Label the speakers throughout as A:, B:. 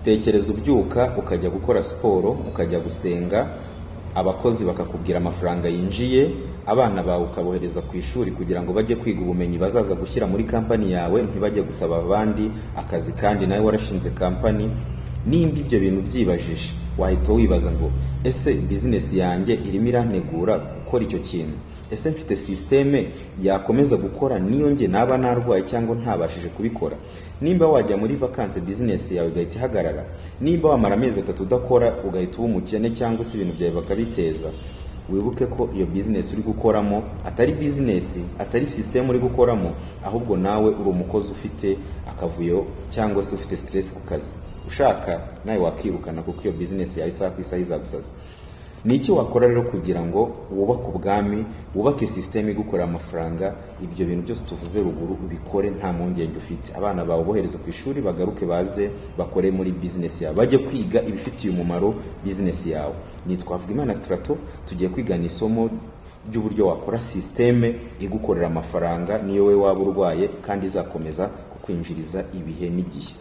A: Tekereza ubyuka ukajya gukora siporo, ukajya gusenga, abakozi bakakubwira amafaranga yinjiye, abana bawe ukabohereza ku ishuri kugira ngo bajye kwiga ubumenyi bazaza gushyira muri kampani yawe, ntibajye gusaba abandi akazi kandi nawe warashinze kampani. Nimba ibyo bintu byibajije, wahita wibaza ngo: "Ese bizinesi yanjye irimo irantegura gukora icyo kintu? Ese mfite sisiteme yakomeza gukora niyo njye naba narwaye cyangwa ntabashije kubikora?" Nimba wajya muri vakansi, bizinesi yawe igahita ihagarara, nimba wamara amezi 3 udakora ugahita uba umukene cyangwa se ibintu byawe bakabiteza, wibuke ko iyo bizinesi uri gukoramo atari bizinesi, atari sisiteme uri gukoramo, ahubwo nawe uri umukozi ufite akavuyo cyangwa se ufite stress ku kazi. Ushaka nawe wakirukana, kuko iyo bizinesi yawe isaha ku isaha izagusaza. Ni iki wakora rero kugira ngo wubake ubwami, wubake sisiteme igukorera amafaranga, ibyo bintu byose tuvuze ruguru ubikore nta mpungenge ufite, abana bawe bohereza ku ishuri, bagaruke baze bakore muri bizinesi yawe, bajye kwiga ibifitiye umumaro bizinesi yawe? Nitwa Imana Strato. Tugiye kwigana isomo ry'uburyo wakora sisiteme igukorera amafaranga niyo we waba urwaye, kandi izakomeza kukwinjiriza ibihe n'igihe.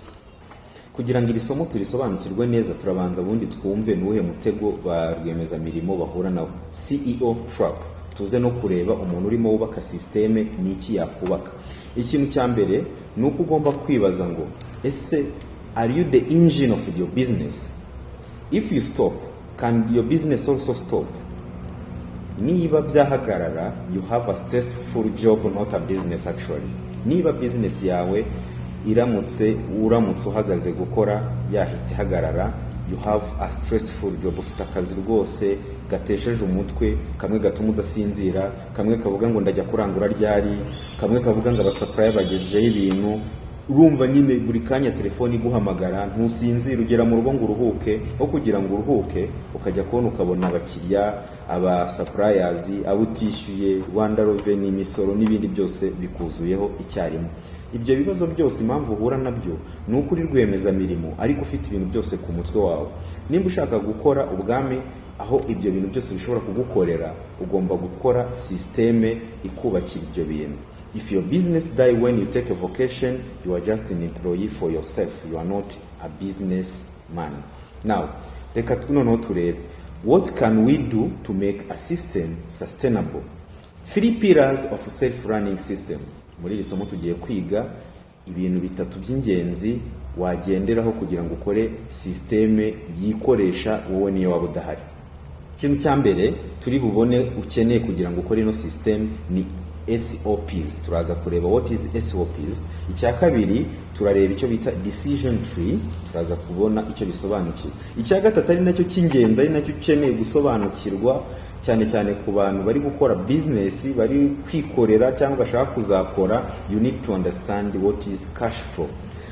A: Kugira ngo iri somo turisobanukirwe neza, turabanza ubundi twumve ni uwuhe mutego ba rwiyemezamirimo bahura nawo, CEO trap. Tuze no kureba umuntu urimo wubaka sisiteme ni iki yakubaka. Ikintu cya mbere ni uko ugomba kwibaza ngo: "Ese are you the engine of your business? If you stop, can your business also stop?" Niba byahagarara, you have a stressful job, not a business actually. Niba business yawe iramutse, uramutse uhagaze gukora, yahita ihagarara, you have a stressful job. Ufite akazi rwose gatesheje umutwe, kamwe gatuma udasinzira, kamwe kavuga ngo ndajya kurangura ryari, kamwe kavuga ngo aba supplier bagejejeho ibintu. Urumva nyine buri kanya telefone iguhamagara, ntusinzire, ugera mu rugo ngo uruhuke, aho kugira ngo uruhuke ukajya kubona ukabona abakiriya, aba suppliers, abo utishyuye, Rwanda Revenue, imisoro n'ibindi byose bikuzuyeho icyarimwe. Ibyo bibazo byose impamvu uhura nabyo ni uko uri rwiyemezamirimo ariko ufite ibintu byose ku mutwe wawe. Nimba ushaka gukora ubwami aho ibyo bintu byose bishobora kugukorera, ugomba gukora sisiteme ikubakira ibyo bintu. If your business die when you take a vacation, you are just an employee for yourself, you are not a businessman. Now reka noneho turebe what can we do to make a system sustainable. Three pillars of self-running system. Muri iri somo tugiye kwiga ibintu bitatu by'ingenzi wagenderaho kugira ngo ukore sisiteme yikoresha wowe niyo waba udahari. Ikintu cya mbere turi bubone ukeneye kugira ngo ukore ino sisiteme ni SOPs. Turaza kureba what is SOPs. Icya kabiri, turareba icyo bita decision tree, turaza kubona icyo bisobanukiwe. Icya gatatu, ari nacyo cy'ingenzi, ari nacyo ukeneye gusobanukirwa cyane cyane ku bantu bari gukora business, bari kwikorera cyangwa bashaka kuzakora, you need to understand what is cash flow.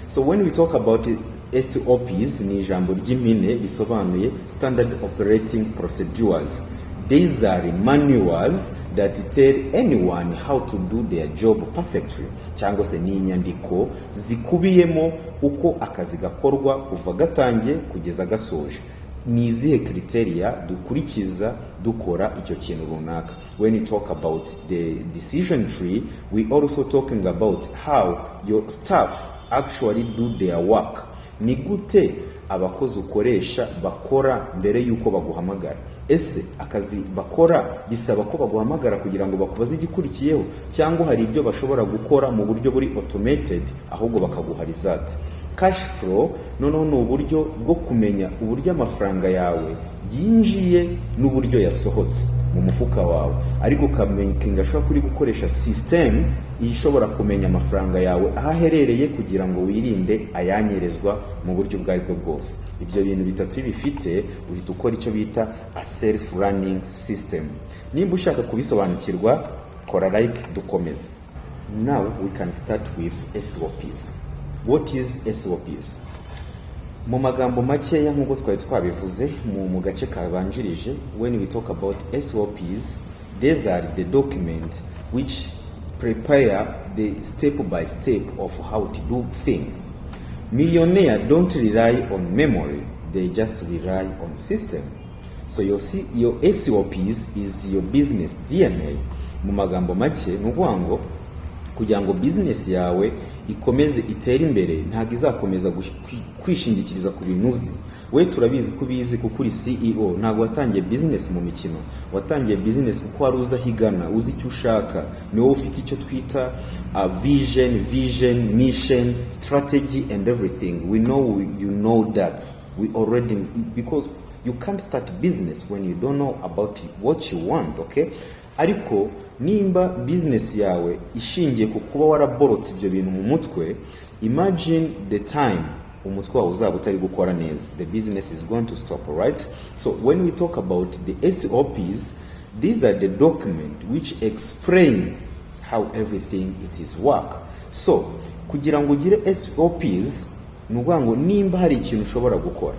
A: So when we talk about SOPs, ni ijambo ry'impine risobanuye standard operating procedures. These are manuals that tell anyone how to do their job perfectly, cyangwa se ni inyandiko zikubiyemo uko akazi gakorwa kuva gatangiye kugeza gasoje. Ni izihe criteria dukurikiza dukora icyo kintu runaka? When you talk about the decision tree, we also talking about how your staff actually do their work. Ni gute abakozi ukoresha bakora mbere y'uko baguhamagara? Ese akazi bakora bisaba ko baguhamagara kugira ngo bakubaze igikurikiyeho, cyangwa hari ibyo bashobora gukora mu buryo buri automated, ahubwo bakaguha result? Cash flow noneho ni uburyo bwo kumenya uburyo amafaranga yawe yinjiye n'uburyo yasohotse mu mufuka wawe, ariko ukamakinga sure kuri gukoresha system ishobora kumenya amafaranga yawe aho aherereye kugira ngo wirinde ayanyerezwa mu buryo ubwo aribwo bwose. Ibyo bintu bitatu iyo bifite, uhita ukora icyo bita a self running system. Nimba ushaka kubisobanukirwa, kora like dukomeze. Now we can start with SOPs. What is SOPs? Mu magambo makeya, nk'uko twari twabivuze mu gace kabanjirije, when we talk about SOPs, these are the document which prepare the step by step of how to do things. Millionaire don't rely on memory, they just rely on system. So your SOPs is your business DNA. Mu magambo make, ni ukuvuga ngo kugira ngo business yawe ikomeze itere imbere, ntabwo izakomeza kwishingikiriza ku bintu uzi. We turabizi ko ubizi kuko uri CEO. Ntabwo watangiye business mu mikino, watangiye business kuko wari uzi aho igana, uzi icyo ushaka. Ni wowe ufite icyo twita vision, mission, strategy and everything. We know you know that we already, because you can't start business when you don't know about what you want, okay? Ariko nimba business yawe ishingiye ku kuba waraborotse ibyo bintu mu mutwe, imagine the time umutwe wawe uzaba utari gukora neza. The business is going to stop, right? So when we talk about the SOPs, these are the document which explain how everything it is work. So kugira ngo ugire SOPs, ni ukuvuga ngo nimba hari ikintu ushobora gukora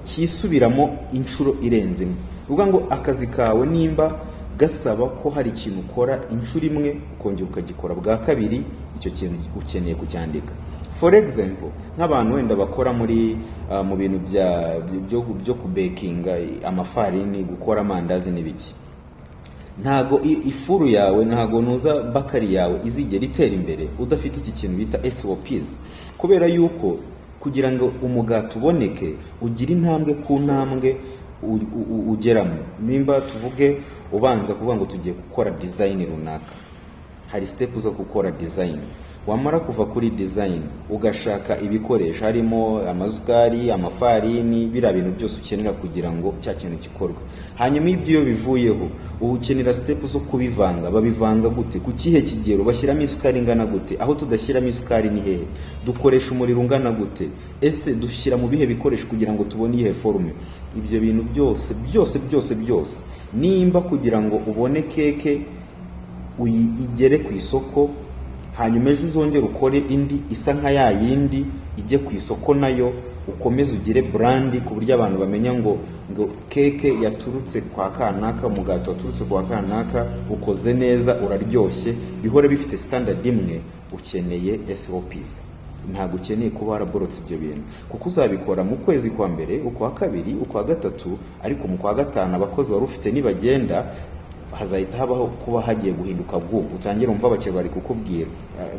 A: cyisubiramo inshuro irenze imwe, ni ukuvuga ngo akazi kawe nimba gasaba ko hari ikintu ukora inshuro imwe, ukongera ukagikora bwa kabiri, icyo kintu ukeneye kucyandika. For example, nk'abantu wenda bakora muri mu bintu byo kubekinga amafarini, gukora amandazi n'ibiki, ntago ifuru yawe, ntago nuza bakery yawe izigera itera imbere udafite iki kintu bita SOPs, kubera yuko kugira ngo umugati uboneke ugire intambwe ku ntambwe ugeramo. Nimba tuvuge ubanza kuvuga ngo tugiye gukora design runaka, hari step zo gukora design. Wamara kuva kuri design, ugashaka ibikoresho harimo amasukari, amafarini, biriya bintu byose ukenera kugira ngo cya kintu gikorwe. Hanyuma ibyo iyo bivuyeho, uba ukenera step zo kubivanga. Babivanga gute? Ku kihe kigero? Bashyiramo isukari ingana gute? Aho tudashyiramo isukari ni hehe? Dukoresha umuriro ungana gute? Ese dushyira mu bihe bikoresho kugira ngo tubone iyihe forme? Ibyo bintu byose byose byose byose, nimba kugira ngo ubone keke igere ku isoko, hanyuma ejo uzongere ukore indi isa nka ya yindi ijye ku isoko nayo, ukomeze ugire brand ku buryo abantu bamenya ngo keke yaturutse kwa kanaka, umugati waturutse kwa kanaka, ukoze neza, uraryoshye, bihore bifite standard imwe, ukeneye SOPs. Ntabwo ukeneye kuba waraborotse ibyo bintu, kuko uzabikora mu kwezi kwa mbere, ukwa kabiri, ukwa gatatu, ariko mu kwa gatanu abakozi wari ufite nibagenda, hazahita habaho kuba hagiye guhinduka bwo utangire umva abakiriya bari kukubwira,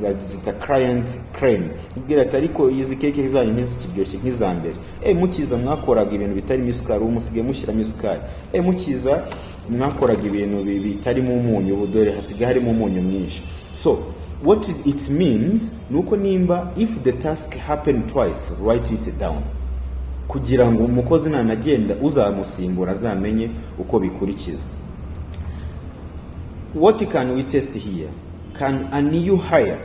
A: babyita client claim, ubwira ati: "Ariko izi keke zanyu ntizikiryoshye nk'iza mbere. Mukiza mwakoraga ibintu bitarimo isukari, ubu musigaye mushyiramo isukari. Mukiza mwakoraga ibintu bitarimo umunyu, ubu dore hasigaye harimo umunyu mwinshi." So what it means ni uko nimba if the task happen twice, write it down, kugira ngo umukozi nanagenda, uzamusimbura azamenye uko bikurikiza. What can we test here? Can a new hire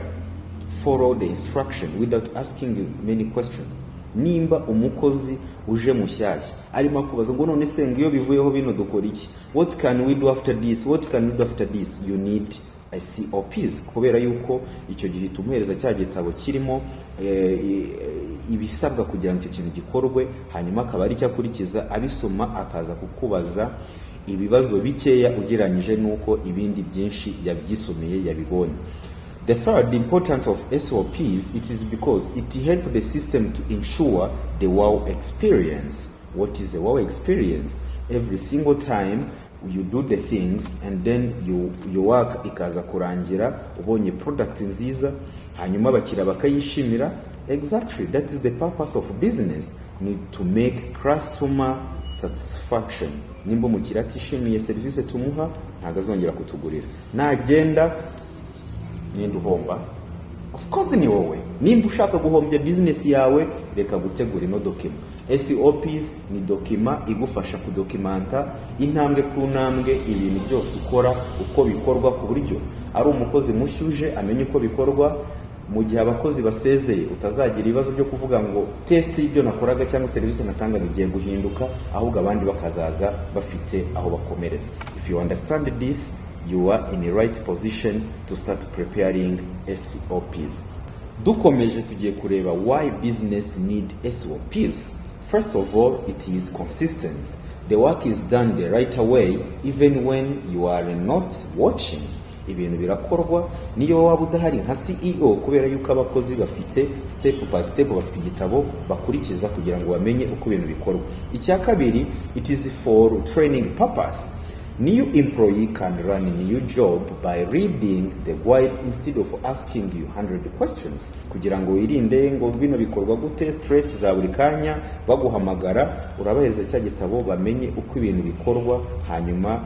A: follow the instruction without asking you many questions? Nimba umukozi uje mushyashya arimo akubaza ngo: "None se ngo iyo bivuyeho bino dukora iki? What can we do after this? What can we do after this?" You need a SOPs, kubera yuko icyo gihe tumuhereza cya gitabo kirimo ibisabwa kugira ngo icyo kintu gikorwe, hanyuma akaba ari cyo akurikiza, abisoma, akaza kukubaza ibibazo bikeya ugereranyije n'uko ibindi byinshi yabyisomeye, yabibonye. The third importance of SOPs, it is because it helps the system to ensure the wow experience. What is a wow experience? Every single time you do the things and then you work, ikaza kurangira ubonye product nziza, hanyuma abakiriya bakayishimira. Exactly, that is the purpose of business, need to make customer satisfaction. Nimba umukiriya atishimiye serivisi tumuha, ntabwo azongera kutugurira. Nagenda, ninde uhomba? Of course ni wowe. Nimba ushaka guhombya business yawe, reka gutegura ino document. SOPs ni document igufasha kudocumenta intambwe ku ntambwe ibintu byose ukora uko bikorwa, ku buryo ari umukozi mushya uje amenye uko bikorwa, mu gihe abakozi basezeye utazagira ibibazo byo kuvuga ngo taste y'ibyo nakoraga cyangwa serivisi natangaga igiye guhinduka, ahubwo abandi bakazaza bafite aho bakomereza. If you understand this, you are in the right position to start preparing SOPs. Dukomeje, tugiye kureba why business need SOPs. First of all, it is consistency. The work is done the right way even when you are not watching. Ibintu birakorwa niyo waba udahari nka CEO, kubera yuko abakozi bafite step by step, bafite igitabo bakurikiza kugira ngo bamenye uko ibintu bikorwa. Icya kabiri, it is for training purpose. New employee can learn new job by reading the guide instead of asking you 100 questions. Kugira ngo wirinde ngo bino bikorwa gute, stress za buri kanya baguhamagara, urabahereza cya gitabo bamenye uko ibintu bikorwa, hanyuma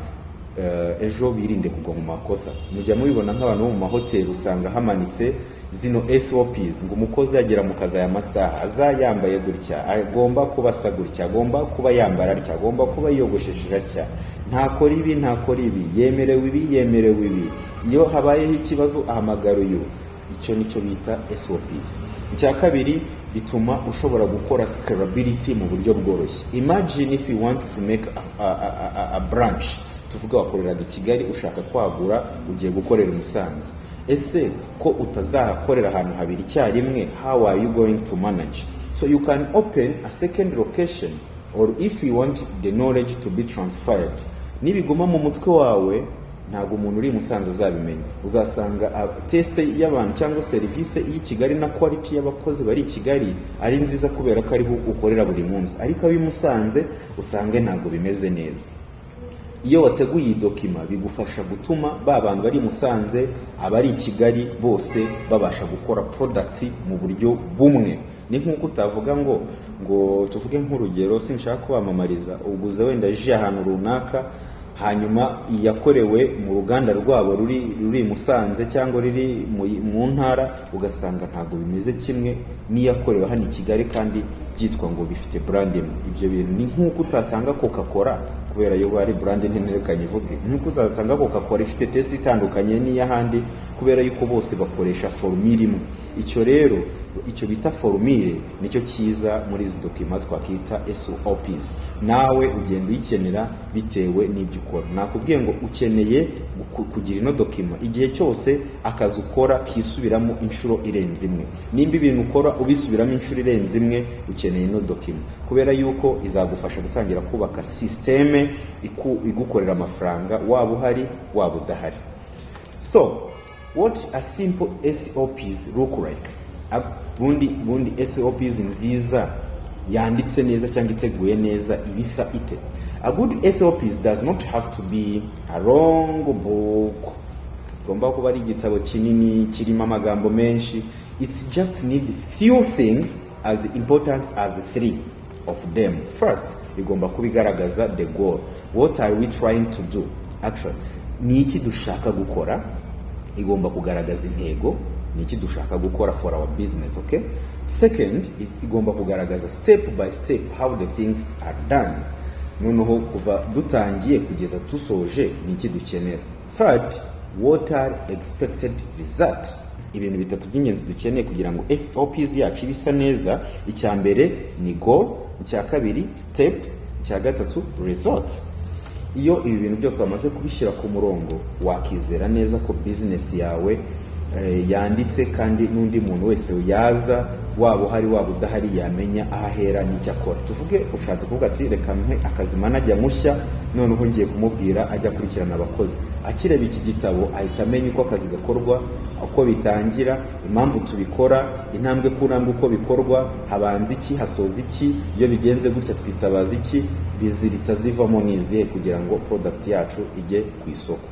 A: ejo birinde kugwa mu makosa. Mujya mubibona nk'abantu bo mu mahoteli, usanga hamanitse zino SOPs, ngo umukozi yagera mu kazi aya masaha, aza yambaye gutya, agomba kuba asa gutya, agomba kuba yambara atya, agomba kuba yiyogoshesheje atya, ntakora ibi, ntakora ibi, yemerewe ibi, yemerewe ibi, iyo habayeho ikibazo ahamagara uyu. Icyo nicyo bita SOPs. Icya kabiri, bituma ushobora gukora scalability mu buryo bworoshye. Imagine if you want to make a branch. Tuvuga wakoreraga i Kigali, ushaka kwagura, ugiye gukorera i Musanze. Ese ko utazahakorera ahantu habiri icyarimwe, how are you going to manage? So you can open a second location, or if you want the knowledge to be transferred, nibiguma mu mutwe wawe, ntabwo umuntu uri i Musanze azabimenya. Uzasanga taste y'abantu cyangwa serivisi y'i Kigali na quality y'abakozi bari i Kigali ari nziza kubera ko ariho ukorera buri munsi, ariko ab'i Musanze usange ntabwo bimeze neza. Iyo wateguye iyi document, bigufasha gutuma ba bantu bari i Musanze, abari i Kigali bose babasha gukora product mu buryo bumwe. Ni nk'uko utavuga ngo tuvuge nk'urugero, sinshaka kubamamariza, uguze wenda jus ahantu runaka, hanyuma iyakorewe mu ruganda rwabo ruri i Musanze cyangwa ruri mu ntara, ugasanga ntabwo bimeze kimwe n'iyakorewe hano i Kigali kandi byitwa ngo bifite brand imwe. Ibyo bintu ni nk'uko utasanga Coca Cola, kubera yo ari brand nini, reka nyivuge, nk'uko uzasanga Coca Cola ifite taste itandukanye n'iy'ahandi kubera yuko bose bakoresha formule imwe. Icyo rero, icyo bita formule, nicyo cyiza muri izi document twakita SOPs. Nawe ugenda uyikenera bitewe n'ibyo ukora. Nakubwiye ngo ukeneye kugira ino document igihe cyose akazi ukora kisubiramo inshuro irenze imwe. Nimba ibintu ukora ubisubiramo inshuro irenze imwe, ukeneye ino document kubera yuko izagufasha gutangira kubaka système igukorera amafaranga waba uhari, waba udahari. So what a simple SOPs look like? Bundi SOPs nziza yanditse neza cyangwa iteguye neza ibisa ite? A good SOPs does not have to be a long book, igomba kuba ari igitabo kinini kirimo amagambo menshi. It's just need few things as important as three of them. First, igomba kuba igaragaza the goal. What are we trying to do actually? Ni iki dushaka gukora? Igomba kugaragaza intego, ni iki dushaka gukora for our business, okay? Second, igomba kugaragaza step by step how the things are done. Noneho kuva dutangiye kugeza dusoje, ni iki dukenera? Third, what are expected result? Ibintu bitatu by'ingenzi dukeneye kugira ngo SOPs yacu ibe isa neza: icya mbere ni goal, icya kabiri step, icya gatatu result. Iyo ibi bintu byose wamaze kubishyira ku murongo, wakizera neza ko business yawe yanditse, kandi n'undi muntu wese yaza, waba uhari, waba udahari, yamenya aho ahera n'icyo akora. Tuvuge ushatse kuvuga ati: "Reka mpe akazi manager mushya, noneho ngiye kumubwira ajya akurikirana abakozi." Akireba iki gitabo, ahita amenya uko akazi gakorwa, uko bitangira, impamvu tubikora, intambwe ku ntambwe uko bikorwa, habanza iki, hasoza iki, iyo bigenze gutya twitabaza iki, results zivamo ni izihe, kugira ngo product yacu ijye ku isoko.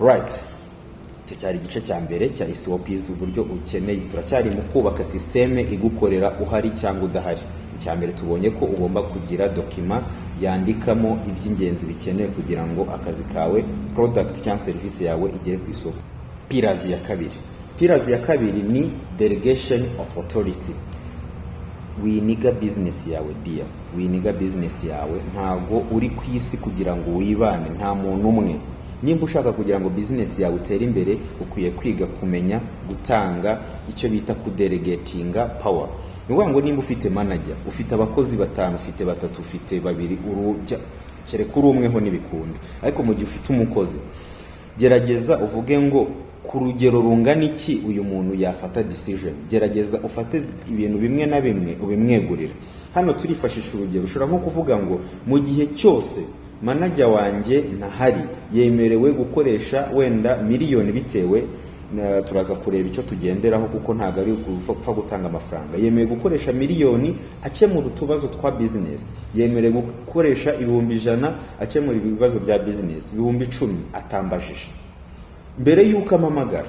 A: Right, icyo cyari igice cya mbere cya SOPs, uburyo ukeneye. Turacyari mu kubaka système igukorera uhari cyangwa udahari. Icya mbere, tubonye ko ugomba kugira document yandikamo iby'ingenzi bikenewe kugira ngo akazi kawe, product cyangwa serivisi yawe igere ku isoko. Pillars ya kabiri ni delegation of authority. Winiga business yawe, dear, winiga business yawe. Ntabwo uri ku isi kugira ngo wibane, nta muntu umwe. Nimba ushaka kugira ngo business yawe itere imbere, ukwiye kwiga kumenya gutanga icyo bita kudelegatinga power. Ni ukuvuga ngo nimba ufite manager, ufite abakozi batanu, ufite batatu, ufite babiri, urujya kereka uri umweho ntibikunda, ariko mu gihe ufite umukozi, gerageza uvuge ngo ku rugero rungana iki uyu muntu yafata decision. Gerageza ufate ibintu bimwe na bimwe ubimwegurira. Hano turifashisha urugero. Ushobora nko kuvuga ngo mu gihe cyose manager wanjye ntahari, yemerewe gukoresha wenda miliyoni, bitewe Turaza kureba icyo tugenderaho, kuko ntabwo ari gupfa gutanga amafaranga. Yemerewe gukoresha miliyoni akemura utubazo twa business, yemerewe gukoresha 100,000 akemura ibibazo bya business, 10,000 atambajije. Mbere y'uko ampamagara,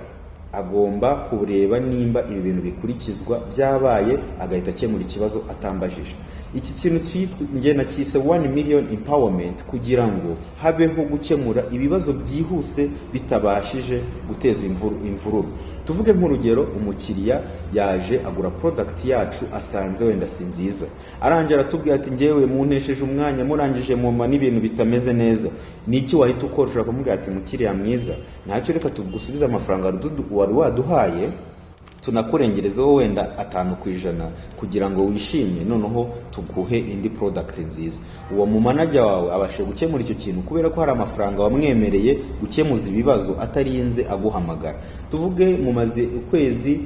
A: agomba kureba nimba ibi bintu bikurikizwa byabaye, agahita akemura ikibazo atambajije. Iki kintu cyitwa, njye nacyise 1 million empowerment, kugira ngo habeho gukemura ibibazo byihuse bitabashije guteza imvururu. Tuvuge nk'urugero, umukiriya yaje agura product yacu, asanze wenda si nziza, arangira aratubwira ati: "Ngewe muntesheje umwanya, murangije muma n'ibintu bitameze neza." Ni iki wahita ukora? Ushobora kumubwira ati: "Mukiriya mwiza, ntacyo, reka tugusubize amafaranga wari waduhaye, tunakurengerezeho wenda 5% kugira ngo wishime, noneho tuguhe indi product nziza." Uwo mu manager wawe abashe gukemura icyo kintu kubera ko hari amafaranga wamwemereye gukemuza ibibazo atarinze aguhamagara. Tuvuge mumaze ukwezi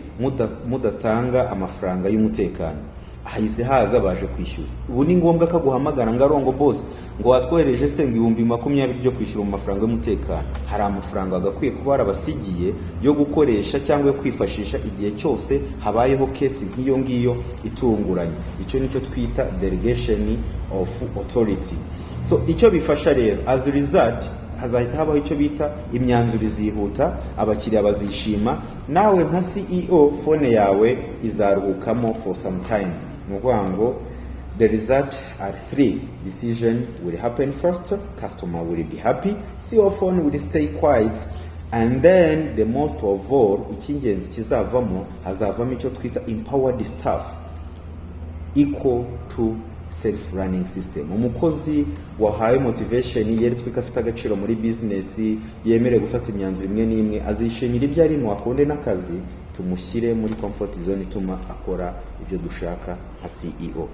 A: mudatanga amafaranga y'umutekano, hahise haza baje kwishyuza. Ubu ni ngombwa ko aguhamagara ngo arongo boss, ngo watwohereje se ngo 20,000 byo kwishyura mu mafaranga y'umutekano? Hari amafaranga agakwiye kuba warabasigiye yo gukoresha cyangwa yo kwifashisha igihe cyose habayeho case nk'iyo ngiyo itunguranye. Icyo nicyo twita delegation of authority. So icyo bifasha rero, as a result, hazahita habaho icyo bita imyanzuro izihuta, abakiriya bazishima, nawe nka CEO phone yawe izaruhukamo for some time. Ni ukuvuga ngo the result are three: decision will happen first, customer will be happy, CEO phone will stay quiet, and then the most of all, icy'ingenzi kizavamo, hazavamo icyo twita empowered staff equal to self running system. Umukozi wahawe motivation, yeretswe ko afite agaciro muri business, yemerewe gufata imyanzuro imwe n'imwe, azishimira ibyo arimo, akunde n'akazi. Tumushyire muri comfort zone ituma akora ibyo dushaka nka CEO.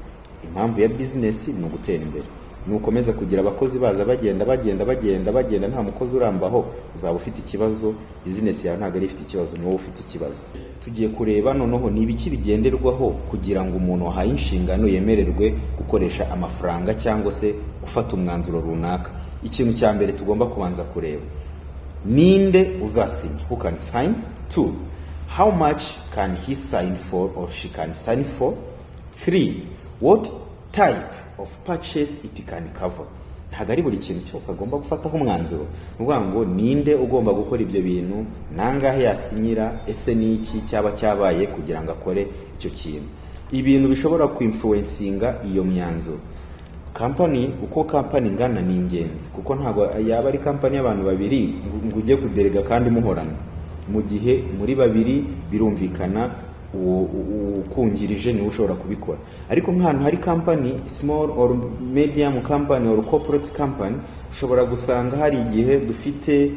A: Impamvu ya business ni ugutera imbere. Nukomeza kugira abakozi baza bagenda, bagenda, bagenda, bagenda, nta mukozi urambaho, uzaba ufite ikibazo. Business yawe ntabwo ari ifite ikibazo, ni wowe ufite ikibazo. Tugiye kureba noneho ni ibiki bigenderwaho kugira ngo umuntu wahaye inshingano yemererwe gukoresha amafaranga cyangwa se gufata umwanzuro runaka. Ikintu cya mbere tugomba kubanza kureba: ninde uzasinya? Who can sign? Two, how much can he sign for or she can sign for? Three, what type of purchase it can cover? Ntabwo ari buri kintu cyose agomba gufataho umwanzuro. Ni ukuvuga ngo ninde ugomba gukora ibyo bintu, nangahe yasinyira, ese ni iki cyaba cyabaye kugira ngo akore icyo kintu, ibintu bishobora kwinfluencinga iyo myanzuro. Kampani, uko kampani ingana ni ingenzi, kuko ntabwo yaba ari kampani y'abantu babiri ngo ujye kudelega kandi muhorana. Mu gihe muri babiri, birumvikana uwo ukungirije niwe ushobora kubikora. Ariko nk'ahantu hari kampani small or medium company or corporate company, ushobora gusanga hari igihe dufite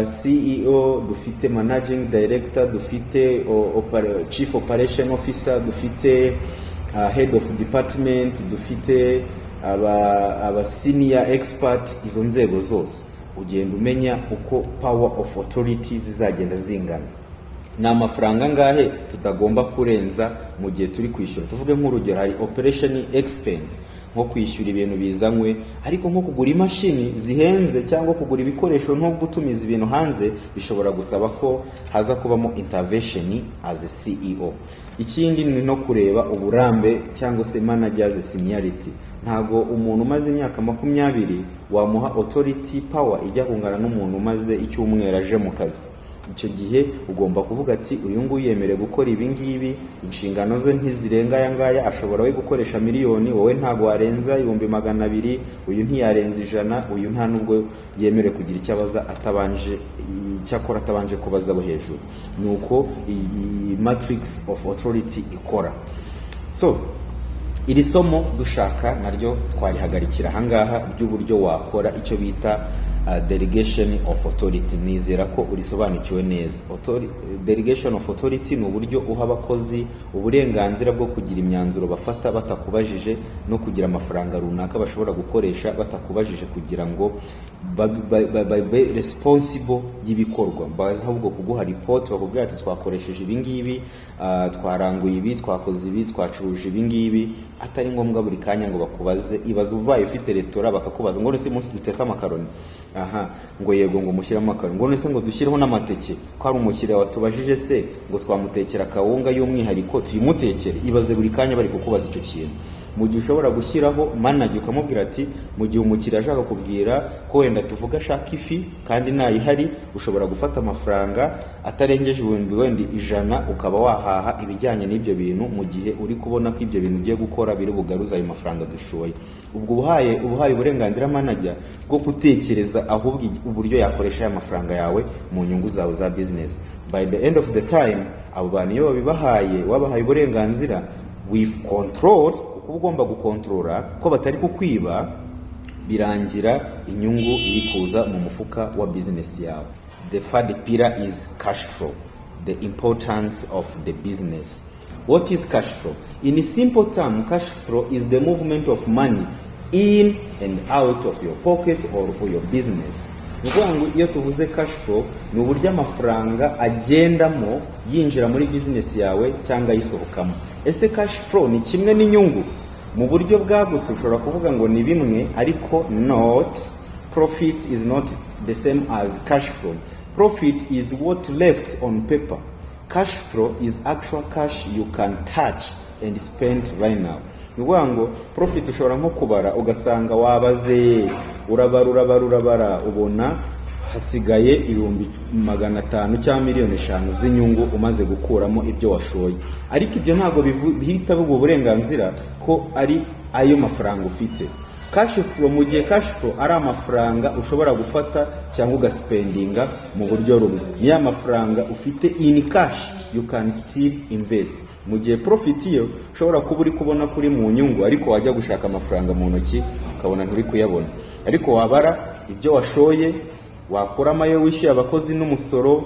A: CEO, dufite managing director, dufite chief operation officer, dufite head of department, dufite aba senior expert. Izo nzego zose ugenda umenya uko power of authority zizagenda zingana. Ni amafaranga angahe tutagomba kurenza mu gihe turi kwishyura? Tuvuge nk'urugero, hari operation expense, nko kwishyura ibintu bizanywe, ariko nko kugura imashini zihenze cyangwa kugura ibikoresho, nko gutumiza ibintu hanze, bishobora gusaba ko haza kubamo intervention as a CEO. Ikindi ni no kureba uburambe cyangwa se managers seniority. Ntabwo umuntu umaze imyaka 20 wamuha authority power ijya kungana n'umuntu umaze icyumweru aje mu kazi. Icyo gihe ugomba kuvuga ati: "Uyu nguyu yemerewe gukora ibi ngibi, inshingano ze ntizirenga aya ngaya, ashobora we gukoresha miliyoni, wowe ntabwo warenza 200,000, uyu ntiyarenza 100, uyu nta nubwo yemerewe kugira icyo abaza atabanje, icyo akora atabanje kubaza abo hejuru." Ni uko iyi matrix of authority ikora. So iri somo dushaka naryo twarihagarikira ahangaha, ry'uburyo wakora icyo bita delegation of authority. Nizera ko urisobanukiwe neza. Delegation of authority ni uburyo uha abakozi uburenganzira bwo kugira imyanzuro bafata batakubajije, no kugira amafaranga runaka bashobora gukoresha batakubajije, kugira ngo Babe responsible y'ibikorwa, baza ahubwo kuguha report, bakubwira ati: "Twakoresheje ibi ngibi, twaranguye ibi, twakoze ibi, twacuruje ibi ngibi," atari ngombwa buri kanya ngo bakubaze. Ibaze ubaye ufite resitora, bakakubaza ngo: "None munsi duteke amakaroni?" "Aha." Ngo: "Yego." Ngo: "Mushyiremo amakaroni." Ngo: "None se ngo dushyireho n'amateke, ko hari umukiriya watubajije se ngo twamutekera akawunga y'umwihariko, tuyimutekere?" Ibaze buri kanya bari kukubaza icyo kintu, mu gihe ushobora gushyiraho manager ukamubwira ati: "Mu gihe umukiriya ashaka kubwira ko wenda tuvuga ashaka ifi kandi ntayihari, ushobora gufata amafaranga atarengeje ibihumbi wenda 100, ukaba wahaha ibijyanye n'ibyo bintu, mu gihe uri kubona ko ibyo bintu ugiye gukora biri bugaruze ayo mafaranga dushoye." Ubwo ubuhaye uburenganzira manager bwo gutekereza ahubwo uburyo yakoresha aya mafaranga yawe mu nyungu zawe za business. By the end of the time, abo bantu iyo babibahaye, wabahaye uburenganzira with control, kuko uba ugomba gukontorora ko batari kukwiba, birangira inyungu iri kuza mu mufuka wa business yawe. The third pillar is cash flow, the importance of the business. What is cash flow? In a simple term, cash flow is the movement of money in and out of your pocket or your business. Ni ukuvuga ngo iyo tuvuze cash flow, ni uburyo amafaranga agendamo yinjira muri business yawe cyangwa ayisohokamo. Ese cash flow ni kimwe n'inyungu? Mu buryo bwagutse ushobora kuvuga ngo ni bimwe, ariko not. Profit is not the same as cash flow. Profit is what left on paper. Cash flow is actual cash you can touch and spend right now. Ni ukuvuga ngo profit ushobora nko kubara ugasanga wabaze, urabara, urabara, urabara, ubona hasigaye 500,000 cyangwa miliyoni 5 z'inyungu umaze gukuramo ibyo washoye, ariko ibyo ntabwo bihita biguha uburenganzira ko ari ayo mafaranga ufite cash flow, mu gihe cash flow ari amafaranga ushobora gufata cyangwa ugaspendinga mu buryo rumwe. Ni ya mafaranga ufite in cash you can still invest, mu gihe profit yo ushobora kuba uri kubona kuri mu nyungu, ariko wajya gushaka amafaranga mu ntoki ukabona nturi kuyabona. Ariko wabara ibyo washoye, wakuramo ayo wishyuye abakozi n'umusoro,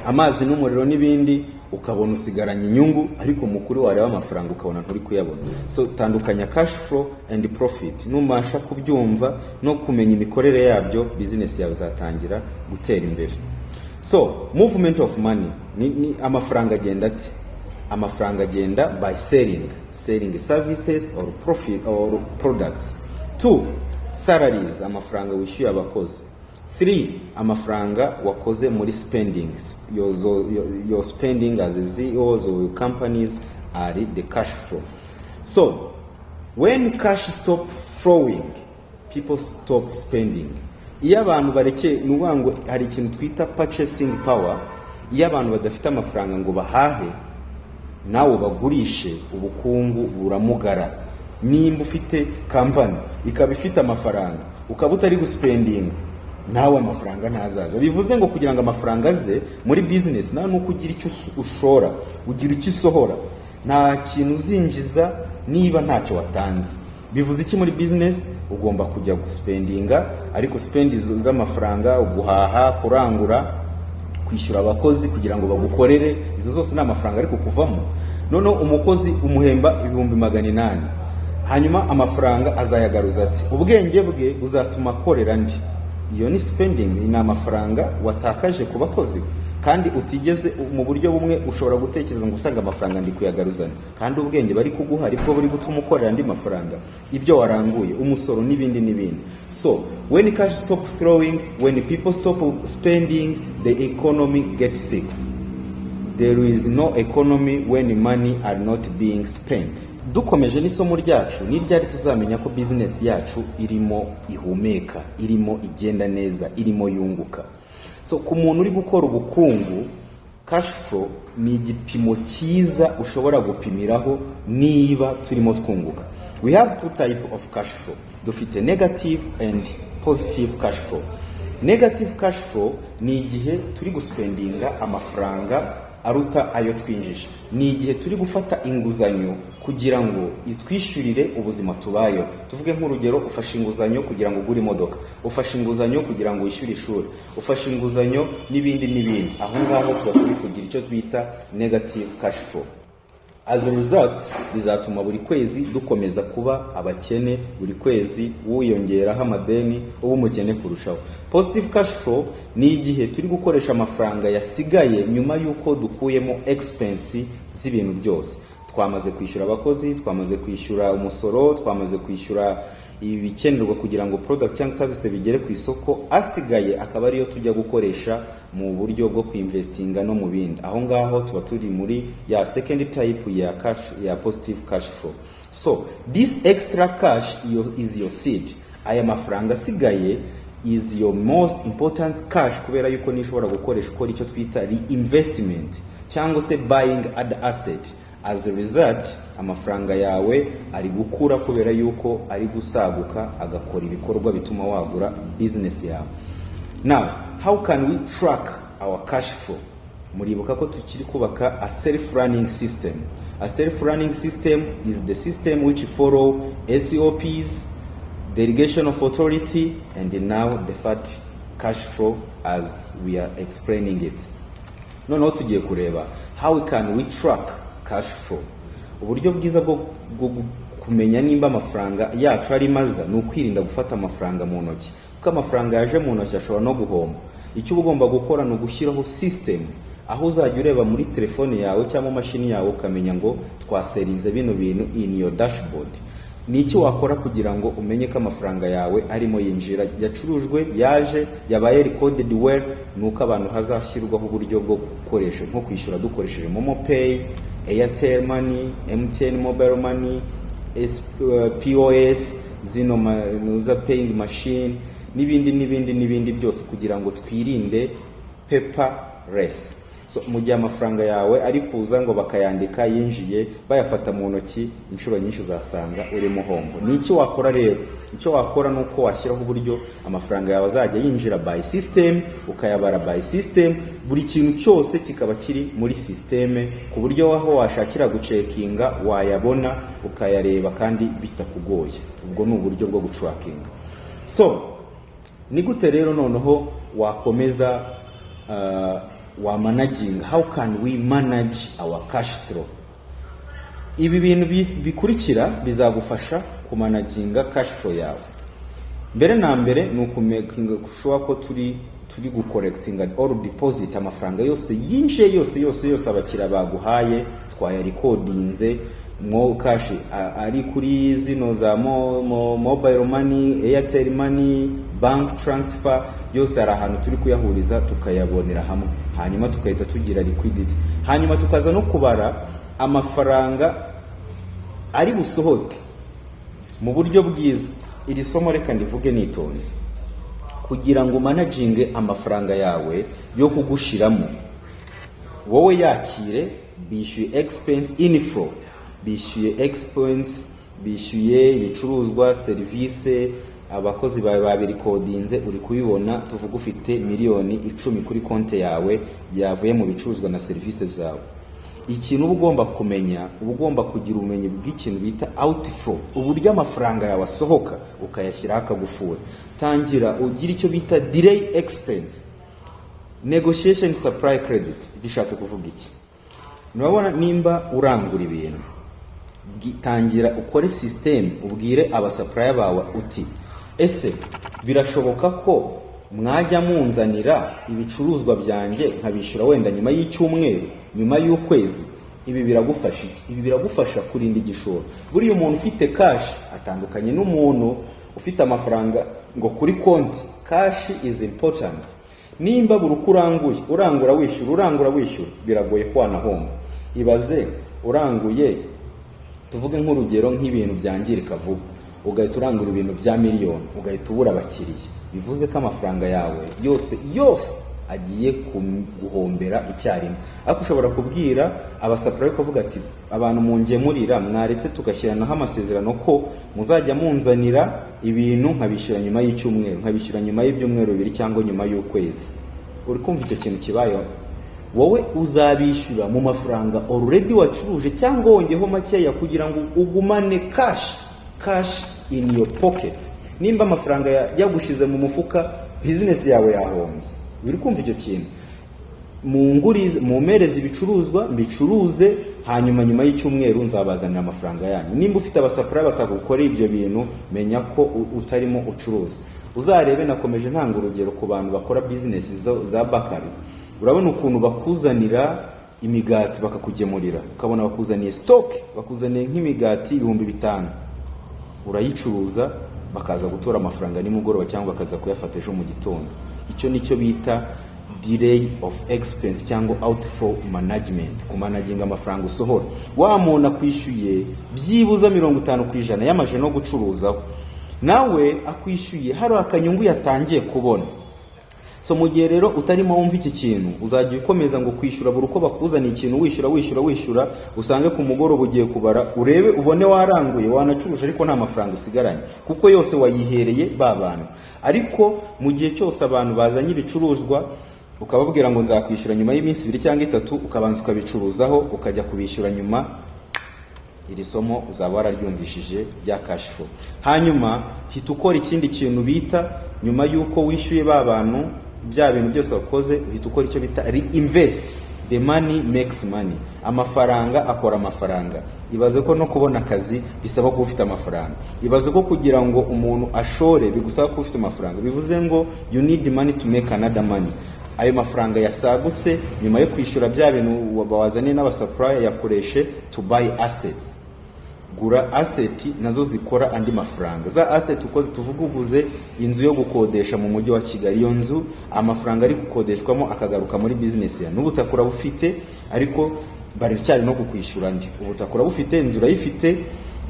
A: amazi n'umuriro n'ibindi, ukabona usigaranye inyungu, ariko mu kuri wareba amafaranga ukabona nturi kuyabona. So tandukanya cash flow and profit. Numasha kubyumva no kumenya imikorere yabyo, business yawe izatangira gutera imbere. So movement of money ni amafaranga agenda ate? Amafaranga agenda by selling services or profit or products. Two, salaries, amafaranga wishyuye abakozi. Three, amafaranga wakoze muri spending. Your spending as a CEOs or your companies are the cash flow. So when cash stop flowing, people stop spending. Iyo abantu barekeye, ni ukuvuga ngo hari ikintu twita purchasing power. Iyo abantu badafite amafaranga ngo bahahe nawe bagurishe, ubukungu buramugara. Nimba ufite kampani ikaba ifite amafaranga, ukaba utari guspendinga, nawe amafaranga ntazaza. Bivuze ngo kugira ngo amafaranga aze muri business, nawe nuko ugira icyo ushora, ugira icyo usohora. Nta kintu uzinjiza niba ntacyo watanze. Bivuze iki? Muri business ugomba kujya guspendinga, ariko spend z'amafaranga, guhaha, kurangura, kwishyura abakozi kugira ngo bagukorere, izo zose ni amafaranga ariko kuvamo. Noneho umukozi umuhemba 800,000, hanyuma amafaranga azayagaruza ati ubwenge bwe buzatuma akorera andi. Iyo ni spending, ni amafaranga watakaje ku bakozi kandi utigeze. Mu buryo bumwe ushobora gutekereza ngo usanga amafaranga ndi kuyagaruzana, kandi ubwenge bari kuguha aribwo buri gutuma ukorera andi mafaranga, ibyo waranguye, umusoro n'ibindi n'ibindi. So when cash stop flowing, when people stop spending, the economy gets sick. There is no economy when money are not being spent. Dukomeje n'isomo ryacu, ni ryari tuzamenya ko business yacu irimo ihumeka, irimo igenda neza, irimo yunguka? So ku muntu uri gukora ubukungu, cash flow ni igipimo cyiza ushobora gupimiraho niba turimo twunguka. We have two type of cash flow. Dufite negative and positive cash flow. Negative cash flow ni igihe turi guspendinga amafaranga aruta ayo twinjije, ni igihe turi gufata inguzanyo kugira ngo itwishyurire ubuzima tubayeho. Tuvuge nk'urugero, ufashe inguzanyo kugira ngo ugure imodoka, ufashe inguzanyo kugira ngo wishyure ishuri, ufashe inguzanyo n'ibindi n'ibindi. Aho ngaho tuba turi kugira icyo twita negative cash flow. As a result, bizatuma buri kwezi dukomeza kuba abakene, buri kwezi wiyongeraho amadeni, uba umukene kurushaho. Positive cash flow ni igihe turi gukoresha amafaranga yasigaye nyuma y'uko dukuyemo expense z'ibintu byose. Twamaze kwishyura abakozi, twamaze kwishyura umusoro, twamaze kwishyura ibikenerwa kugira ngo product cyangwa service bigere ku isoko, asigaye akaba ariyo tujya gukoresha mu buryo bwo kuinvestinga no mu bindi. Aho ngaho tuba turi muri ya second type ya cash, ya positive cash flow. So this extra cash is your seed. Aya mafaranga asigaye is your most important cash, kubera yuko niyo ushobora gukoresha ukora icyo twita reinvestment cyangwa se buying other asset. As a result, amafaranga yawe ari gukura kubera yuko ari gusaguka, agakora ibikorwa bituma wagura business yawe. Now, how can we track our cash flow? Muribuka ko tukiri kubaka a self running system. A self running system is the system which follow SOPs, delegation of authority, and now the third cash flow as we are explaining it. Noneho tugiye kureba how can we track cash flow. Uburyo bwiza bwo kumenya nimba amafaranga yacu ari maza ni ukwirinda gufata amafaranga mu ntoki, kuko amafaranga yaje mu ntoki ashobora no guhomba. Icyo uba ugomba gukora ni ugushyiraho system aho uzajya ureba muri telefone yawe cyangwa mashini yawe, ukamenya ngo twasellinze bino bintu in your dashboard. Ni iki wakora kugira ngo umenye ko amafaranga yawe arimo yinjira, yacurujwe, yaje, yabaye recorded well? Ni uko abantu hazashyirwaho uburyo bwo gukoresha nko kwishyura dukoresheje MoMo Pay, Airtel Money, MTN Mobile Money, POS, zino nuza paying machine, n'ibindi n'ibindi n'ibindi byose, kugira ngo twirinde paperless. So mu gihe amafaranga yawe ari kuza ngo bakayandika yinjiye, bayafata mu ntoki, inshuro nyinshi uzasanga uri muhombo. Ni iki wakora rero? Icyo wakora ni uko washyiraho uburyo amafaranga yawe azajya yinjira by system, ukayabara by system, buri kintu cyose kikaba kiri muri system, ku buryo aho washakira gucheckinga wayabona, ukayareba kandi bitakugoye. Ubwo ni uburyo bwo gutrackinga. So ni gute rero noneho wakomeza wa managing? How can we manage our cash flow? Ibi bintu bikurikira bizagufasha kumanaginga cash flow yawe. Mbere na mbere ni ukumakinga sure ko turi gucollectinga all deposit. Amafaranga yose yinjiye, yose yose yose abakiriya baguhaye, twayarecordinze mo cash, ari kuri zino za mobile money, Airtel Money, bank transfer, yose hari ahantu turi kuyahuriza, tukayabonera hamwe, hanyuma tugahita tugira liquidity. Hanyuma tukaza no kubara amafaranga ari busohoke mu buryo bwiza. Iri somo reka ndivuge nitonze. Kugira ngo managinge amafaranga yawe yo kugushiramo, wowe yakire, bishyuye expense inflow, bishyuye expense, bishyuye ibicuruzwa, serivisi, abakozi bawe babirecordinze, uri kubibona. Tuvuga ufite miliyoni 10 kuri konti yawe yavuye mu bicuruzwa na serivisi zawe. Ikintu uba ugomba kumenya, uba ugomba kugira ubumenyi bw'ikintu bita outflow, uburyo amafaranga yawe asohoka, ukayashyiraho akagufura. Tangira ugira icyo bita delay expense, negotiation supply credit. Bishatse kuvuga iki? Nurabona nimba urangura ibintu, tangira ukore system, ubwire abasupplier bawe uti: "Ese birashoboka ko mwajya munzanira ibicuruzwa byanjye nkabishyura wenda nyuma y'icyumweru, nyuma y'ukwezi?" Ibi biragufasha iki? Ibi biragufasha kurinda igishoro. Buriya umuntu ufite cash atandukanye n'umuntu ufite amafaranga ngo kuri konti. Cash is important. Nimba buri uko uranguye, urangura wishyura, urangura wishyura, biragoye ko wanahomba. Ibaze uranguye, tuvuge nk'urugero, nk'ibintu byangirika vuba, ugahita urangura ibintu bya miliyoni, ugahita ubura abakiriya. Bivuze ko amafaranga yawe yose yose agiye guhombera icyarimwe. Ariko ushobora kubwira abasupplier, ukavuga ati: "Abantu mungemurira, mwaretse tugashyiranaho amasezerano ko muzajya munzanira ibintu nkabishyura nyuma y'icyumweru, nkabishyura nyuma y'ibyumweru 2 cyangwa nyuma y'ukwezi." Uri kumva icyo kintu kibayeho, wowe uzabishyura mu mafaranga already wacuruje cyangwa wongeyeho makeya, kugira ngo ugumane cash in your pocket. Nimba amafaranga yagushize mu mufuka, business yawe yahombye. Uri kumva icyo kintu? Mungurize, mumpereze ibicuruzwa mbicuruze. Hanyuma nyuma y'icyumweru nzabazanira amafaranga yanyu. Nimba ufite abasupplier batagukorera ibyo bintu, menya ko utarimo ucuruza. Uzarebe, nakomeje ntanga urugero ku bantu bakora business za bakery. Urabona ukuntu bakuzanira imigati, bakakugemurira, ukabona bakuzaniye stock, bakuzaniye nk'imigati 5000, urayicuruza, bakaza gutora amafaranga nimugoroba cyangwa bakaza kuyafata ejo mu gitondo. Icyo nicyo bita delay of expense cyangwa outflow management, kumanaginga amafaranga usohora. Wa muntu akwishyuye byibuza 50% yamaje no gucuruzaho, nawe akwishyuye hari akanyungu yatangiye kubona. So mu gihe rero utarimo wumva iki kintu, uzajya ukomeza ngo kwishyura buri uko bakuzaniye ikintu, wishyura, wishyura, wishyura, usange ku mugoroba ugiye kubara, urebe, ubone waranguye, wanacuruje, ariko nta mafaranga usigaranye, kuko yose wayihereye ba bantu. Ariko mu gihe cyose abantu bazanye ibicuruzwa, ukababwira ngo nzakwishyura nyuma y'iminsi 2 cyangwa 3, ukabanza ukabicuruzaho, ukajya kubishyura nyuma, iri somo uzaba wararyumvishije rya cash flow. Hanyuma hita ukora ikindi kintu bita, nyuma y'uko wishyuye ba bantu, bya bintu byose wakoze, uhita ukora icyo bita reinvest. The money makes money, amafaranga akora amafaranga. Ibaze ko no kubona akazi bisaba kuba ufite amafaranga. Ibaze ko kugira ngo umuntu ashore bigusaba kuba ufite amafaranga. Bivuze ngo you need money to make another money. Ayo mafaranga yasagutse nyuma yo kwishyura bya bintu wazaniye n'abasupplier, yakoreshe to buy assets. Gura asset nazo zikora andi mafaranga. Za asset uko zituvuga, uguze inzu yo gukodesha mu mujyi wa Kigali, iyo nzu amafaranga ari gukodeshwamo akagaruka muri business ya n'ubutaka urabufite, ariko baracyari no kukwishyura andi. Ubutaka urabufite, inzu urayifite,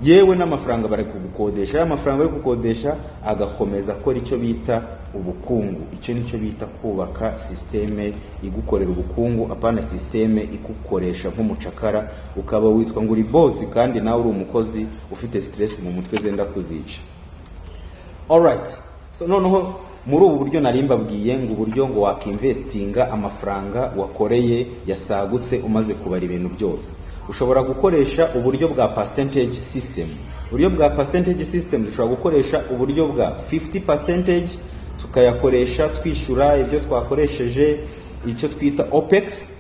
A: yewe n'amafaranga bari kugukodesha. Ya mafaranga bari gukodesha agakomeza akora icyo bita ubukungu. Icyo nicyo bita kubaka système igukorera ubukungu, apana système igukoresha nk'umucakara, ukaba witwa ngo uri boss kandi nawe uri umukozi ufite stress mu mutwe zenda kuzica. Alright, so noneho muri ubu buryo nari mbabwiye ngo uburyo ngo wakinvestinga amafaranga wakoreye yasagutse umaze kubara ibintu byose, ushobora gukoresha uburyo bwa percentage system. Uburyo bwa percentage system, dushobora gukoresha uburyo bwa 50 percentage, tukayakoresha twishyura ibyo twakoresheje, icyo twita OPEX.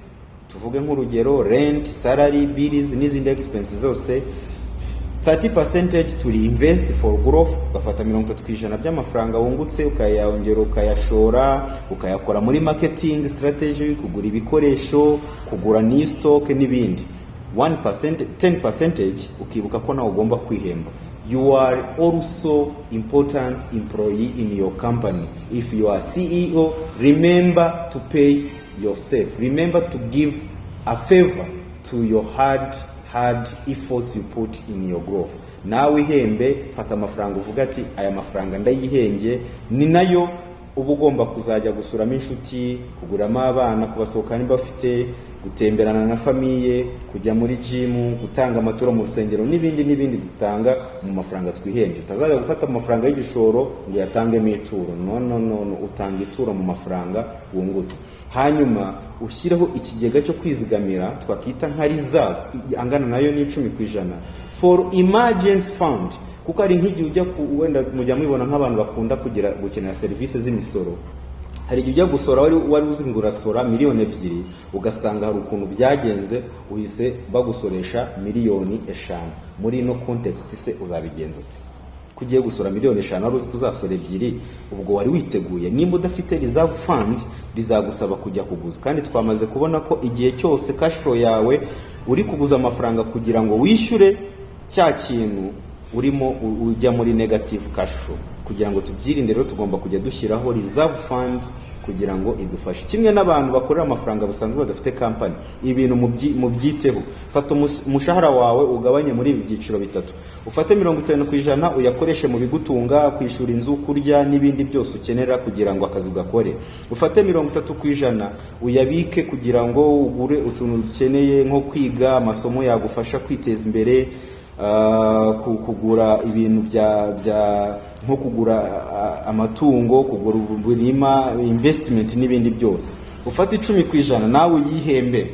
A: Tuvuge nk'urugero rent, salary, bills n'izindi expenses zose. 30 percentage to reinvest for growth, ugafata 30% by'amafaranga wungutse, ukayongera ukayashora, ukayakora muri marketing strategy, kugura ibikoresho, kugura new stock n'ibindi. 1%, 10 percentage, ukibuka ko nawe ugomba kwihemba. You are also important employee in your company. If you are CEO, remember to pay yourself, remember to give a favor to your hard efforts you put in your growth. Nawe ihembe, fata amafaranga uvuga ati aya mafaranga ndayihembye. Ni nayo uba ugomba kuzajya gusuramo inshuti, kuguramo abana, kubasohokana niba bafite, gutemberana na famille, kujya muri gym, gutanga amaturo mu rusengero n'ibindi n'ibindi dutanga mu mafaranga twihembye. Utazajya gufata amafaranga y'igishoro ngo uyatangemo ituro. No, no, no, no. Utanga ituro mu mafaranga wungutse. Hanyuma ushyireho ikigega cyo kwizigamira, twakita nka reserve, angana nayo n'10% for emergency fund, kuko hari nk'igihe ujya ku, wenda mujya mubibona nk'abantu bakunda kugira gukenera serivisi z'imisoro, hari igihe ujya gusora wari uzi ngo urasora miliyoni 2, ugasanga hari ukuntu byagenze uhise bagusoresha miliyoni 5. Muri ino context se uzabigenza ute, ko ugiye gusora miliyoni 5, wari uzi ko uzasora 2? Ubwo wari witeguye? Nimba udafite reserve fund, bizagusaba kujya kuguza, kandi twamaze kubona ko igihe cyose cash flow yawe uri kuguza amafaranga kugira ngo wishyure cya kintu, urimo ujya muri negative cash flow. Kugira ngo tubyirinde rero, tugomba kujya dushyiraho reserve fund kugira ngo idufashe. Kimwe n'abantu bakorera amafaranga basanzwe badafite company, ibintu mubyiteho. Fata umushahara wawe ugabanye muri ibi byiciro bitatu. Ufate 50% uyakoreshe mu bigutunga, kwishyura inzu, kurya n'ibindi byose ukenera kugira ngo akazi ugakore. Ufate 30% uyabike kugira ngo ugure utuntu ukeneye, nko kwiga amasomo yagufasha kwiteza imbere, kugura ibintu bya nko kugura amatungo, kugura umurima, investment n'ibindi byose. Ufate 10% nawe uyihembe,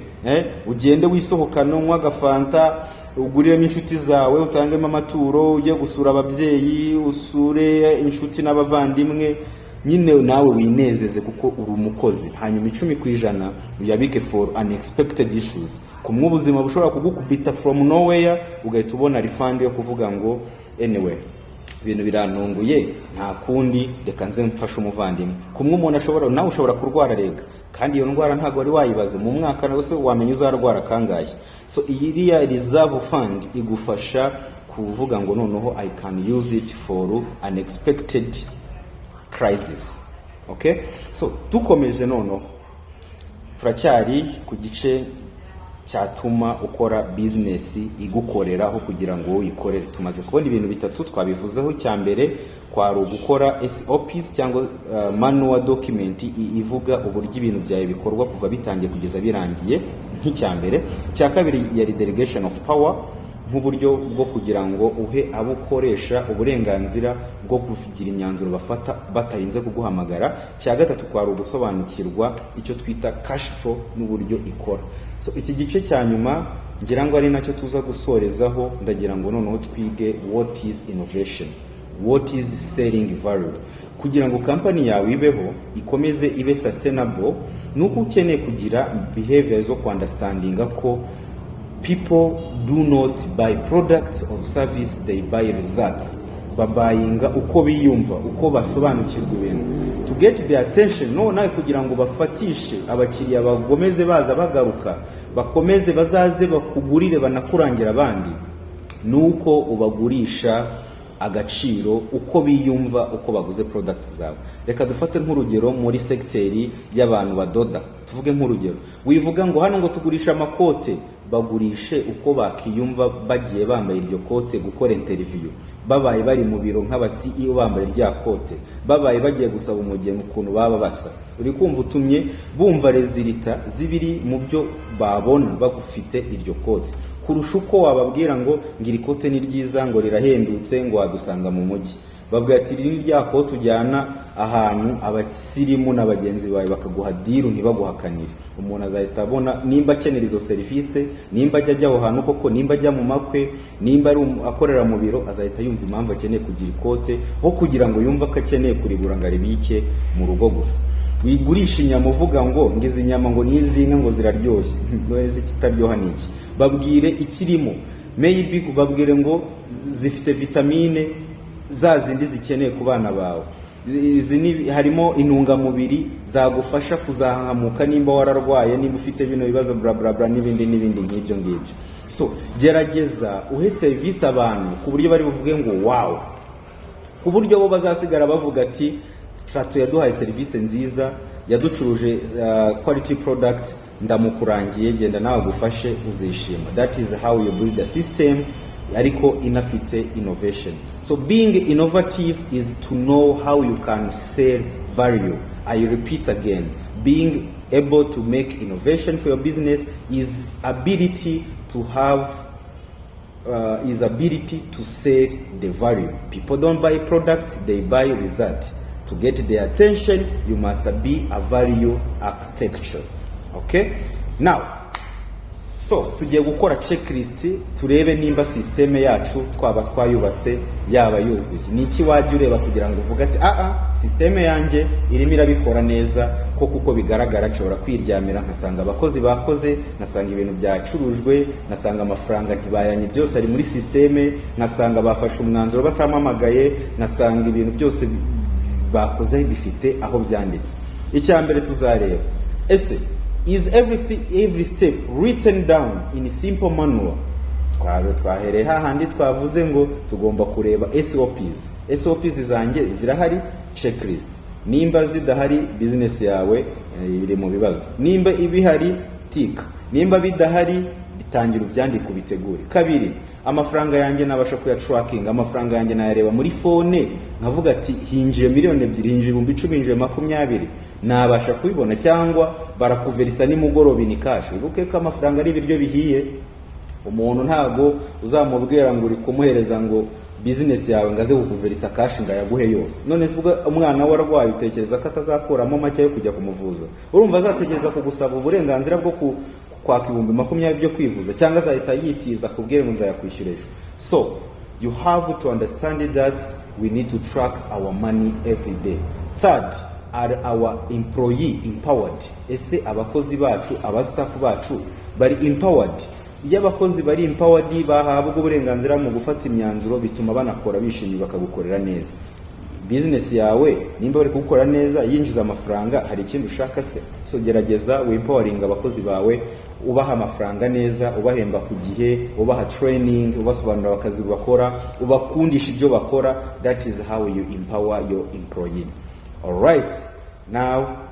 A: ugende wisohokane, unywe agafanta, uguriremo inshuti zawe, utangemo amaturo, ujye gusura ababyeyi, usure inshuti n'abavandimwe. nyine nawe winezeze kuko uri umukozi. Hanyuma 10% uyabike for unexpected issues, kumwe ubuzima bushobora kugukubita from nowhere, ugahita ubona refund yo kuvuga ngo "Anyway, ibintu birantunguye, nta kundi, reka nze mfashe umuvandimwe." Kumwe umuntu ashobora, nawe ushobora kurwara rega, kandi iyo ndwara ntabwo wari wayibaze mu mwaka nawe se wamenya uzarwara kangahe? So iyi iriya reserve fund igufasha kuvuga ngo noneho I can use it for unexpected crisis. Okay, so dukomeje noneho, turacyari ku gice cyatuma ukora business igukoreraho kugira ngo uyikorere. Tumaze kubona ibintu bitatu twabivuzeho. Icya mbere kwari ugukora SOPs cyangwa manual document ivuga uburyo ibintu byawe bikorwa kuva bitangiye kugeza birangiye, nk'icya mbere. Icya kabiri yari delegation of power, nk'uburyo bwo kugira ngo uhe abo ukoresha uburenganzira bwo kugira imyanzuro bafata batarinze kuguhamagara. Cya gatatu kwari ugusobanukirwa icyo twita cash flow n'uburyo ikora. So iki gice cya nyuma ngira ngo ari nacyo tuza gusorezaho, ndagira ngo noneho twige what is innovation, what is selling value. Kugira ngo company yawe ibeho, ikomeze ibe sustainable, ni uko ukeneye kugira behavior zo ku-understandinga ko people do not buy products or service, they buy results. Babuyinga uko biyumva, uko basobanukirwa ibintu. To get the attention, no nawe kugira ngo bafatishe abakiriya, bagomeze baza bagaruka, bakomeze bazaze bakugurire, banakurangira abandi, ni uko ubagurisha agaciro uko biyumva uko baguze product zawe. Reka dufate nk'urugero muri segiteri y'abantu badoda. Tuvuge nk'urugero, wivuga ngo hano ngo tugurisha amakote. Bagurishe uko bakiyumva bagiye bambaye iryo kote gukora interview, babaye bari mu biro nk'aba CEO bambaye rya kote, babaye bagiye gusaba umugeni ukuntu baba basa. Uri kumva utumye bumva result z'ibiri mu byo babona bagufite iryo kote, kurusha uko wababwira ngo iri kote ni ryiza, ngo rirahendutse, ngo wadusanga mu mujyi. Babwira ati iri ni rya kote ujyana ahantu abasirimu na bagenzi bawe bakaguha deal, ntibaguhakanire. Umuntu azahita abona nimba akenera izo serivisi, nimba ajya aho hantu koko, nimba ajya mu makwe, nimba ari akorera mu biro, azahita yumva impamvu akeneye kugira ikote aho kugira ngo yumve ko akeneye kurigura ngo aribike mu rugo gusa. Wigurisha inyama uvuga ngo izi nyama ngo ni iz'inka, ngo ziraryoshye. None ikitaryoha ni iki? Babwire ikirimo. Maybe babwire ngo zifite vitamine za zindi zikeneye ku bana bawe, izi ni harimo intungamubiri zagufasha kuzahamuka nimba wararwaye, nimba ufite bino bibazo, bla bla bla, n'ibindi n'ibindi nk'ibyo ngibyo. So gerageza uhe serivisi abantu ku buryo bari buvuge ngo "Wow", ku buryo bo bazasigara bavuga ati "Strato yaduhaye serivisi nziza, yaducuruje quality product, ndamukurangiye, genda nawe agufashe, uzishima." That is how you build a system ariko inafite innovation. So being innovative is to know how you can sell value. I repeat again, being able to make innovation for your business is ability to have is ability to sell the value. People don't buy product, they buy result. To get their attention, you must be a value architecture. Okay? Now, so tugiye gukora checklist, turebe nimba système yacu twaba twayubatse, yaba yuzuye. Ni iki wajya ureba kugira ngo uvuge ati "Aa, système yanjye irimo irabikora neza ko kuko bigaragara nshobora kwiryamira nkasanga abakozi bakoze, nkasanga ibintu byacurujwe, nkasanga amafaranga ntibayanye, byose ari muri système, nkasanga bafashe umwanzuro batampamagaye, nkasanga ibintu byose bakoze bifite aho byanditse"? Icya mbere tuzareba, ese is everything, every step written down in a simple manual? Twahereye hahandi twavuze ngo tugomba kureba SOPs. SOPs zanjye zirahari? Checklist nimba zidahari, business yawe iri mu bibazo. Nimba ibihari, tika. Nimba bidahari, bitangira ubyandike, ubitegure. Kabiri, amafaranga yanjye nabasha kuyatrackinga? Amafaranga yanjye nayareba muri phone nkavuga ati hinjiye miliyoni 2, hinjiye 10,000, hinjiye 20, nabasha kubibona? Cyangwa barakuverisa nimugoroba in cash? Wibuke ko amafaranga ari ibiryo bihiye. Umuntu ntago uzamubwira ngo uri kumuhereza ngo business yawe ngo aze kukuverisa cash ngo ayaguhe yose. None se ubwo umwana we arwaye, utekereza ko atazakuramo make yo kujya kumuvuza? Urumva azategereza kugusaba uburenganzira bwo kwaka 20,000 byo kwivuza, cyangwa azahita yitiza akubwire ngo nzayakwishyura ejo? So you have to understand that we need to track our money every day. Third, are our employee empowered? Ese abakozi bacu, aba staff bacu bari empowered? Iyo abakozi bari empowered, bahabwa uburenganzira mu gufata imyanzuro, bituma banakora bishimye, bakagukorera neza. Business yawe nimba bari kuwukora neza, yinjiza amafaranga, hari ikindi ushaka se? So gerageza wempoweringa abakozi bawe, ubaha amafaranga neza, ubahemba ku gihe, ubaha training, ubasobanurira akazi bakora, ubakundisha ibyo bakora. That is how you empower your employee. Alright, now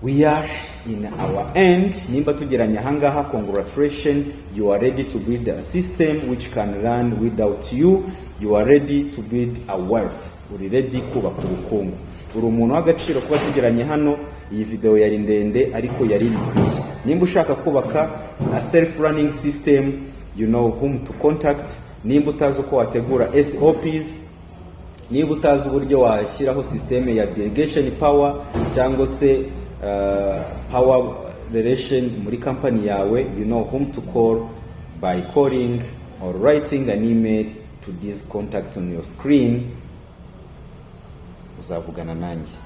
A: we are in our end. Nimba tugeranye ahangaha, congratulation, you are ready to build a system which can run without you. You are ready to build a wealth. Uri ready kubaka ubukungu. Uri umuntu w'agaciro kuba tugeranye hano. Iyi video yari ndende, ariko yari bikwiye. Nimba ushaka kubaka a self running system, you know whom to contact. Nimba utazi uko wategura SOPs, niba utazi uburyo washyiraho system ya delegation power cyangwa se power relation muri company yawe, you know whom to call by calling or writing an email to this contact on your screen. Uzavugana nanjye.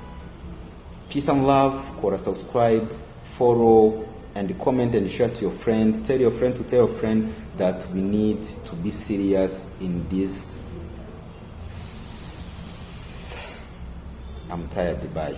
A: Peace and love. Kora subscribe, follow and comment and share to your friend. Tell your friend to tell your friend that we need to be serious in this. I'm tired. Bye.